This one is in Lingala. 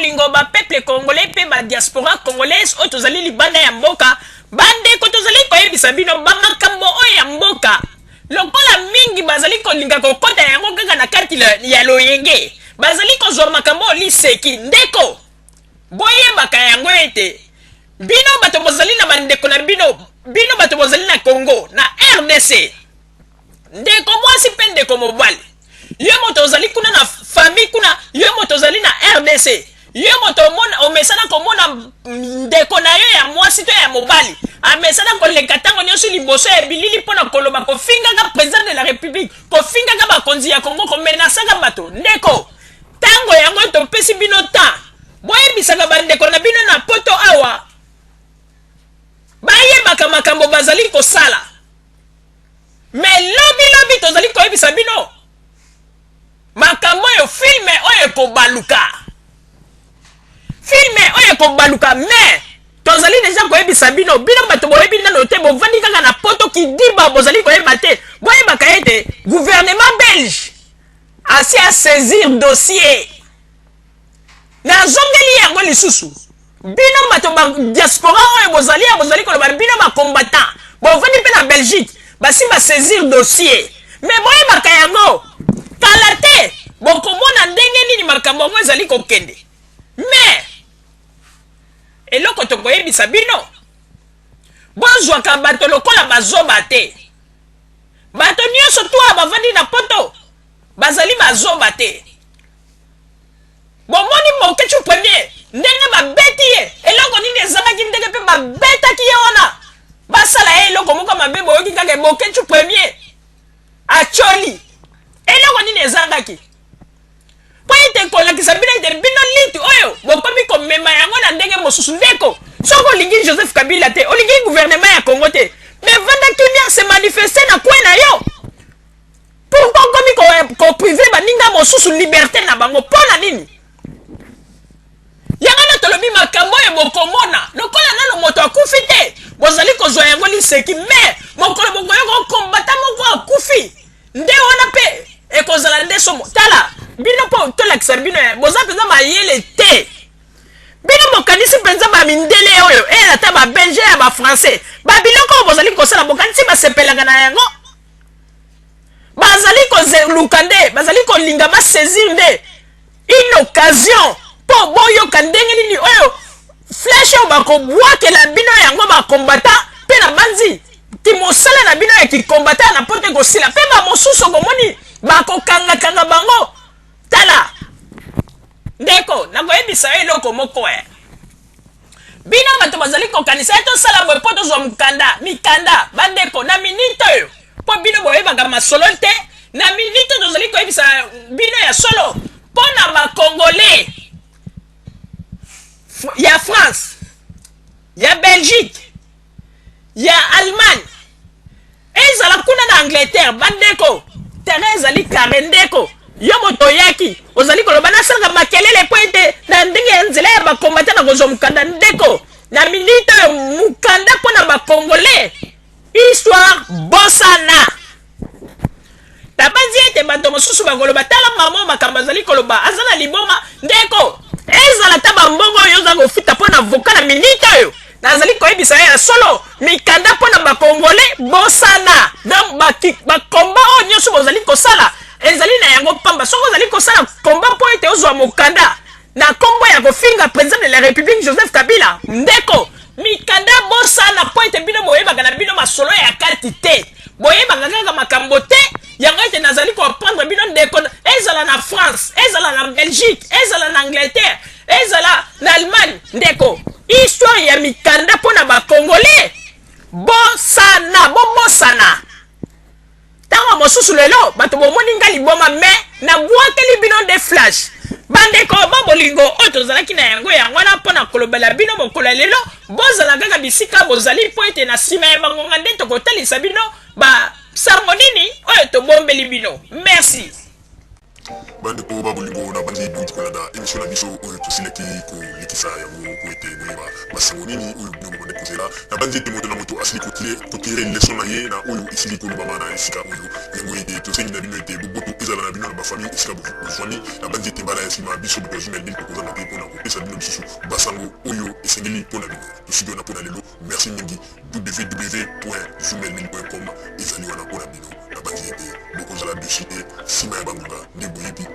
bolingo, ba peuple congolais mpe ba diaspora congolaise oyo tozali libanda ya mboka, bandeko, tozali koyebisa bino bamakambo oyo ya mboka. Lokola mingi bazali kolinga kokɔta yango kaka na kati ya loyenge, bazali kozwa makambo oyo liseki. Ndeko, boyebaka yango ete bino bato bozali na bandeko na bino, bino bato bozali na Congo, na RDC, ndeko mwasi mpe ndeko mobali, yo moto ozali kuna na famille kuna, yo moto ozali na RDC, yo moto omona, omesana komona ndeko na yo ya mwasi to ya mobali amesana koleka ntango nyonso liboso ya bilili mpo na koloba, kofingaka président de la République, kofingaka bakonzi ya Congo, komenasaka bato. Ndeko, ntango yango topesi bino ta, boyebisaka bandeko na bino na Poto awa bayebaka makambo bazali kosala. Mais lobilobi tozali koyebisa bino makambo oyo, film oyo ekobaluka, film oyo ekobaluka. Mais tozali déjà koyebisa bino, bino bato boyebi nano te, bovandi kaka na Poto kidiba, bozali koyeba te, boyebaka ete gouvernement belge asi asaisir dossier. Nazongeli yango lisusu, bino bato ba diaspora oyo bozali ya bozali koloba, bino bacombattant bovandi mpe na Belgique, basi basaisir dossier. Mais boyebaka yango, kala te bokomona ndenge nini makambo yango ezali kokende. Mais eloko tokoyebisa bino, bozwaka bato lokola bazoba te. Bato nyonso to oyo bavandi na Poto bazali bazoba te. Bomoni Boketshu Premier ndenge babeti ye, eloko nini ezangaki ndenge mpe babetaki ye wana basala ye eloko moko mabe? Boyoki kaka Boketshu Premier acoli, eloko nini ezangaki mpo ete kolakisa bino ete bino liti oyo bokomi komema yango na ndenge mosusu? Ndeko, soki olingi Joseph Kabila te, olingi gouvernement ya Congo te, mais vanda kimia, se manifeste na coin na yo. Pourquoi okomi kopriver baninga mosusu liberté na bango? Mpo na nini? Yango na tolobi makambo oyo bokomona lokola nano moto akufi te, bozali kozwa yango liseki. Mais mokolo bokoyoka okombata moko akufi, nde wana mpe ekozala nde somo. Tala bino, mpo tolakisa bino, boza mpenza mayele te. Bino bokanisi mpenza bamindele oyo, ata babelge ya bafrançais, babiloko oyo bozali kosala, bokanisi basepelaka na yango? Bazali koluka nde, bazali kolinga basaisir nde une occasion mpo boyoka ndenge nini oyo flèche oyo bakobwakela bino yango bakombata mpe na banzi ti mosala na bino ya kikombata na Poto ekosila. Mpe bamosusu okomoni bakokangakanga bango. Tala ndeko, nakoyebisa yo eloko moko. Bino bato bazali kokanisa ye tosala boye mpo tozwa mokanda, mikanda, bandeko, na minute oyo, mpo bino boyebaka masolo te, na minute oyo tozali koyebisa bino ya solo, mpo na bacongolais ya France, ya Belgique, ya Allemagne, ezala kuna na Angleterre, bandeko, terrain ezali carré. Ndeko, yo moto oyaki ozali koloba nasalaka makelele mpo ete na ndenge ya nzela ya bakombata na kozwa mokanda, ndeko, na minute oyo mokanda mpo na bacongolais, histoire bosana. Nabanzi ete bato mosusu bakoloba: "Tala mama, makambo azali koloba, aza na liboma." Ndeko, ezala ta bambongo oyo oza kofuta mpo na avocat, na minute oyo nazali koyebisa ye ya solo, mikanda mpo na bacongolais bosana. Donc bakomba oyo nyonso bozali kosala ezali na yango pamba. Soki ozali kosala komba mpo ete ozwa mokanda na nkombo ya kofinga président de la République Joseph Kabila, ndeko, mikanda bosana, mpo ete bino boyebaka na bino masolo ya kati te, boyebaka kaka makambo te. Yango ete nazali koapprendre bino, ndeko, ezala na France, ezala na Belgique, ezala na Angleterre, ezala na Allemagne, ndeko, histoire ya mikanda mpo na bacongolais bosana, bobosana. Ntango mosusu lelo bato bomoni nga liboma, mais nabwakeli bino nde flash. Bandeko ba bolingo, oyo tozalaki na yango yango wana mpo na kolobela bino mokolo ya lelo. Bozala kaka bisika bozali, mpo ete na nsima ya bangonga nde tokotalisa bino basango nini oyo tobombeli bino. Merci. Bandeko ba bolingo, na banzi bouti kolanda emission na biso oyo tosilaki kolekisa yango po ete boyeba basango nini oyo bino bobandaki kozela. Na banzi ete moto na moto asili kotire leçon na ye na oyo esili kolobama na esika oyo. Yango ete tosengi na bino ete boboto ezala na bino na bafamille esika bozwami. Na banzi ete mbala ya nsima biso bato ya Zumel Mil tokozanga te mpo na kopesa bino lisusu basango oyo esengeli mpo na bino. Tosuki wana mpo na lelo. Merci mingi. www.zoomelmil.com ezali wana mpo na bino. Nabanzi ete bokozala deçu te. Sima ya bangonga nde boyebi.